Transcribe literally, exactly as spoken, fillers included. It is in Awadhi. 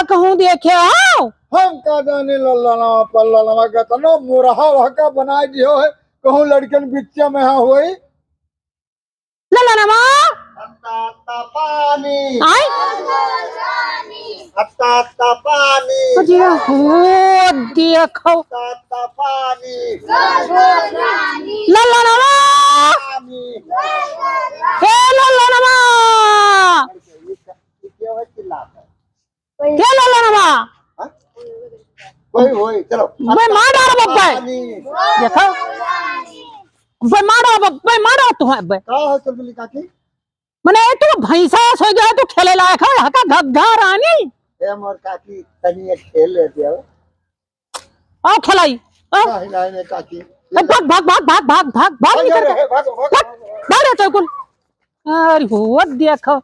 कहूँ देखे हो? हम का जाने लल्लनवा पल्लनवा, कतनो मोरहा वहका बनाए दियो है, कहूँ लड़कन बिच्चा में हाँ होई। लल्लनवा। हत्ता हत्ता पानी। आय? हत्ता हत्ता पानी। अरे हो, देखो। हत्ता हत्ता पानी। लल्लनवा। पानी। हे लल्लनवा। ये क्या है, चिल्लाता है? के लल्लनवा? हाँ? वही, वही, चलो। बे, मार डालो बब्बे। पानी। देखो। बे, मार डालो बब्बे, मार डालो तू, बे। का हो चुलबुली काकी? मने, ए, तू भैंसा सो गया, तू खेले लायक है, हका घग्घा रानी। ए, मोर काकी, तनी एक खेल लेते हो। आओ खेलाई, आओ। नहीं, नहीं, नहीं, काकी। ए, भाग, भाग, भाग, भाग, भाग, भाग, भाग, निकल अरे, के। भागो, भागो, भाग, भागो। भाग रे चौकुल। अरे हो, देखो।